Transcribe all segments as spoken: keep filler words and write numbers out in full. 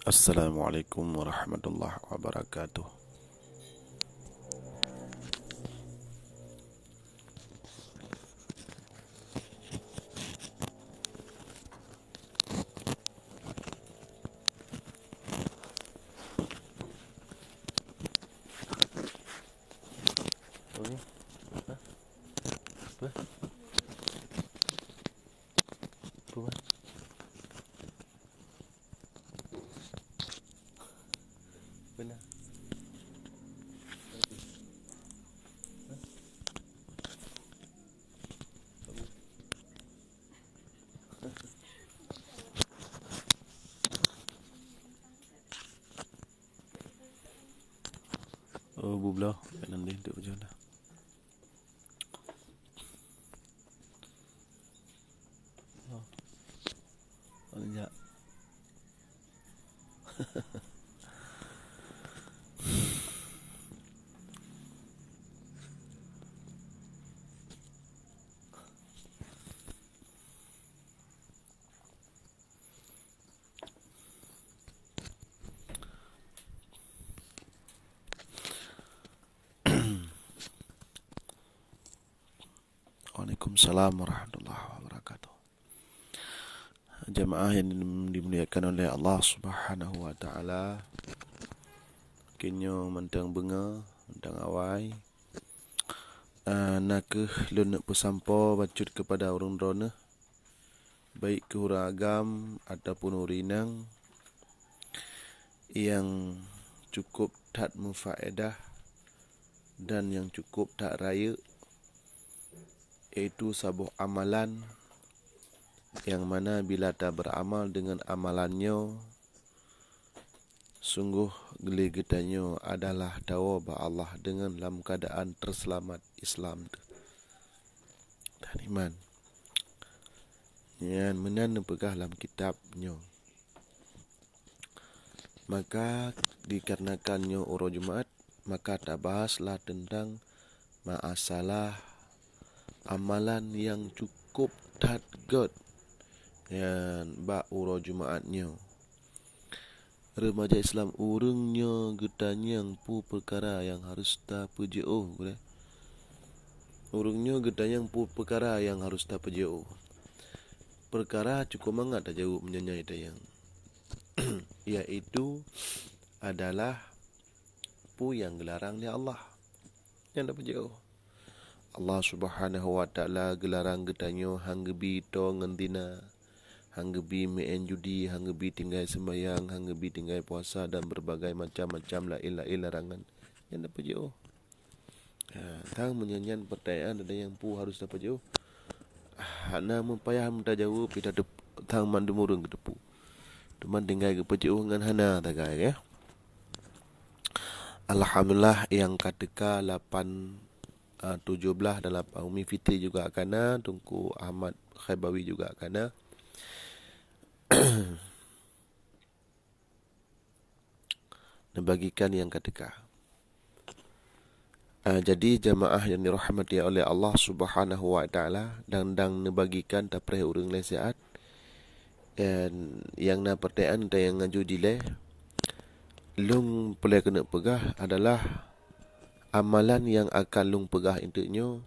Assalamualaikum warahmatullahi wabarakatuh. Oh, bubloe, kat nan deh, duduk bujang dah. Oh. Oh, jak. Waalaikumsalam warahmatullahi wabarakatuh. Jamaah yang dimuliakan oleh Allah Subhanahu wa Ta'ala, keunoe mantong beungoh, mantong awai, ah, na kheueh lôn neuk peusampoe bacut keupada ureuëng droeneuh, baik keu ureuëng agam ataupun ureuëng inong, nyang cukup that meufaedah dan nyang cukup that rayeuk, yaitu saboh amalan nyang mana bila tabeuramal deungon amalan nyoe, sunggoh lé geutanyoe adalah tawoe bak Allah deungon lam keuadaan teuseulamat Islam dan iman. Nyan meunan neupeugah lam kitab nyoe. Maka, dikarenakan nyoe uroe Jumaat, maka tabahaslah teuntang masalah amalan nyang cukup that gét nyan bak uroe Jumaat nyoe. Remaja Islam, ureuëng nyoe geutanyong peue peukara nyang harôh tapeujiôh, gurée. Ureuëng nyoe geutanyong peue peukara nyang harôh tapeujiôh. Peukara cukup mangat tajaweueb meunyoe nyan tanyong, yaitu adalah peue nyang geularang lé Allah. Nyan tapeujiôh. Allah Subhanahu wa Ta'ala geularang geutanyoe han geubi toe ngon zina, han geubi meu'en judi, han geubi tinggai seumbahyang, han geubi tinggai puasa dan berbagai macam-macam laén-laén larangan. Nyan tapeujiôh. Ha, tang meunyoe nyan peutanyaan ada nyang peue harôh tapeujiôh. Hana meupayah meutajaweueb, ita teup-, tang mandum ureuëng geuteupeue. Teuma tinggai geupeujiôh ngon hana tagai, ya. Alhamdulillah, nyang ka teuka lapan, ah, tujoh blaih dalam Umi Fitri juga ka na, Teungku Ahmad Khaibawi juga ka na. Neubagikan nyang ka teuka. Ah, jadi jamaah nyang dirahmati oleh Allah Subhanahu wa Ta'ala, dan, dan neubagikan tapreh ureuëng lé siat. Dan nyang na peurtanyaan dan nyang ngaju dilée, lôn peureulée keuneuk peugah adalah amalan nyang akan lôn peugah eunteuk nyoe,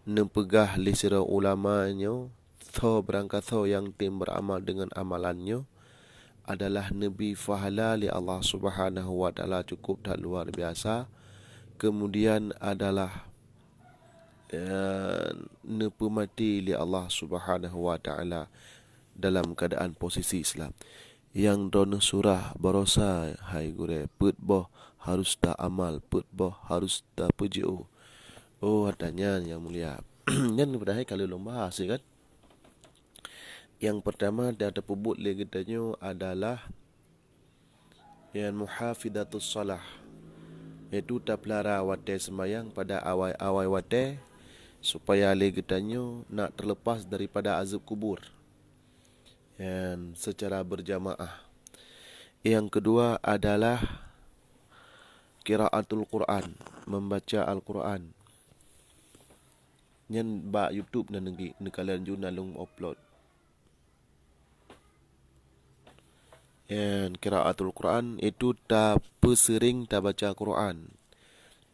neupeugah lé sidroe ulama nyoe, soe beurangkasoe nyang tem beuramal deungon amalan nyoe adalah neubi pahala lé Allah Subhanahu wa Ta'ala cukup that luar biasa. Kemudian adalah, eh, neupeumaté lé Allah Subhanahu wa Ta'ala dalam keuadaan posisi Islam. Nyang droeneuh surah barosa, hai gurée, peuet boh harôh ta amal, peuet boh harôh tapeujiôh. Oh, ata nyan nyang mulia. Nyan padahai ka lheueh lôn bahas, ya kan? Nyang peurtama nyang tapeubuet lé geutanyoe adalah nyang muhafizatus shalah, yaitu tapeulara watée seumayang pada awai-awai watée, supaya lé geutanyoe nak teuleupah daripada azeueb kubur. Nyan seucara beurjamaah. Nyang keudua adalah qiraatul Quran, membaca Al-Quran. Nyan bak YouTube na neugi-, neukalon ju na lôn upload. Qiraatul Quran, itu tapeuseuring tabaca Quran.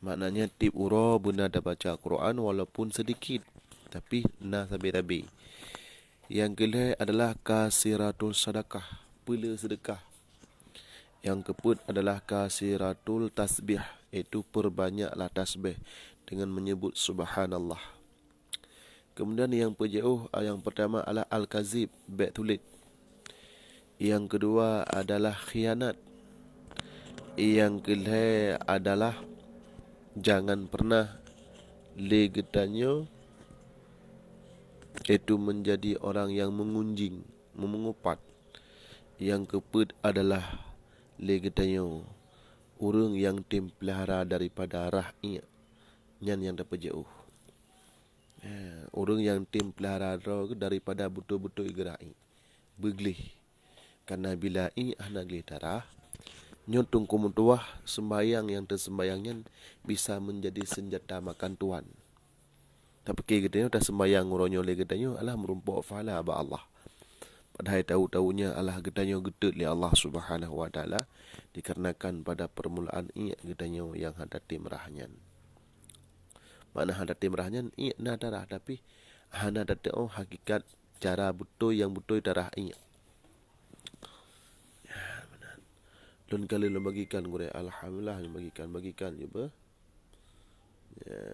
Maknanya tiep uroe beuna tabaca Quran walaupun sedikit, tapi na sabe-sabe. Nyang keulhèe adalah kasiratul sadaqah, peule seudeukah. Nyang keupeuet adalah kasiratul tasbih, yaitu peubanyaklah tasbih dengan menyebut subhanallah. Kemudian nyang peujiôh, nyang pertama adalah al-kazib, bèk tulet. Nyang keudua adalah khianat. Nyang keulhèe adalah jangan pernah lé geutanyoe itu menjadi orang yang mengunjing, meungupat. Nyang keupeuet adalah lé geutanyoe ureuëng nyang tem peulahara daripada rah iék, nyan nyang tapeujiôh. Eh, ureuëng nyang tem peulahara droe daripada beutôi-beutôi geurah iék, beugleh. Karena bila iék hana gleh darah, nyoe teungku meutuwah, seumbahyang nyang teuseumbahyang nyan bisa menjadi senjata makan tuan. Tapike geutanyoe taseumbahyang uroe nyoe lé geutanyoe alah meurumpok pahala bak Allah. Padahai tahu-tahunya alah geutanyoe geutot lé Allah Subhanahu wa Taala dikarenakan pada permulaan iék geutanyoe nyang hana tem rah nyan. Makna hana tem rah nyan, iék na darah, tapi hana tateu'oh hakikat cara beutôi nyang beutôi tarah iék. Ya, meunan. Lôn kali lôn bagikan gurèe, alhamdulillah, lôn bagikan, bagikan je beuh. Ya.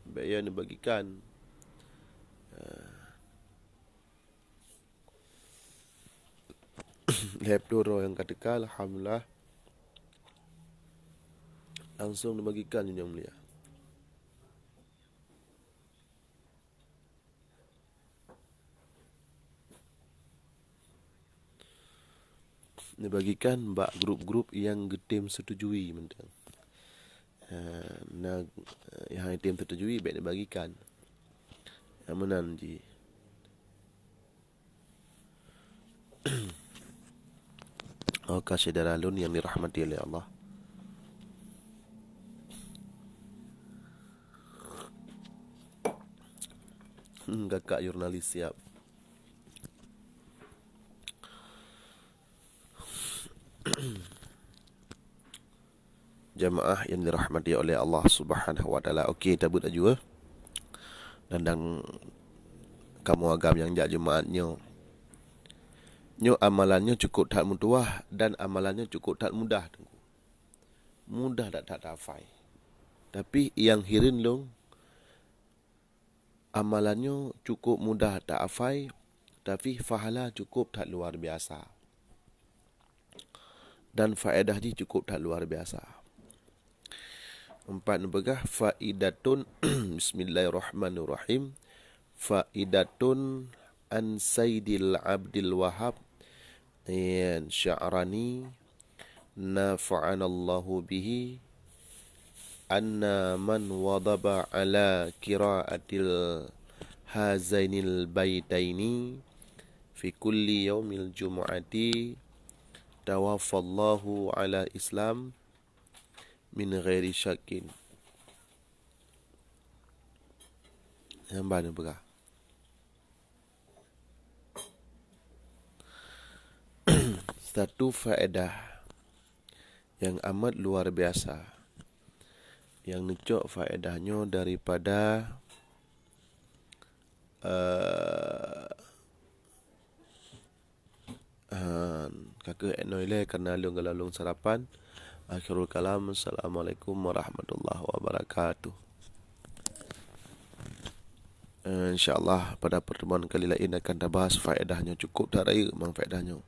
Bèk ya neubagikan. Ya. Lhèe ploh droe nyang ka teuka, alhamdulillah. Langsung neubagikan nyang mulia. Neubagikan bak grup-grup nyang geutem seutujui mantong. Ha, na, nyang tem seutujui bèk neubagikan. Nyang meunan jih. Oke, syedara lôn nyang dirahmati oleh Allah. Hmm, kakak jurnalis siap. Jamaah yang dirahmati oleh Allah Subhanahu wa Taala. Okey, tabeuet laju, eh. Dan, dan kamoe agam nyang jak Jumaat nyoe. Nyoe amalan nyoe cukup that meutuwah dan amalan nyoe cukup that mudah, Teungku. Mudah that, that tahafai. Tapi nyang hireuen lôn, amalan nyoe cukup mudah tahafai, tapi pahala cukup that luar biasa. Dan faedah jih cukup that luar biasa. Empat neupeugah faidatun, bismillahirrahmanirrahim. Faidatun an Sayyidil Abdil Wahhab, yan, Sya'rani, nafa'anallahu bihi, anna man wadhaba ala qiraatil hazainil baitaini fi kulli yaumil jumu'ati tawaffallahu ala Islam min ghairi syakkin. Nyang ba neupeugah. Satu faedah yang amat luar biasa, yang neucok faedah nyoe daripada, eh, eh, ka kheueh 'et noe ilée karena lôn galak lôn sarapan. Akhirul kalam, assalamualaikum warahmatullahi wabarakatuh. Eh, insya Allah pada pertemuan kali lain akan tabahas faedah nyoe, cukup that rayeuk mang faedah nyoe.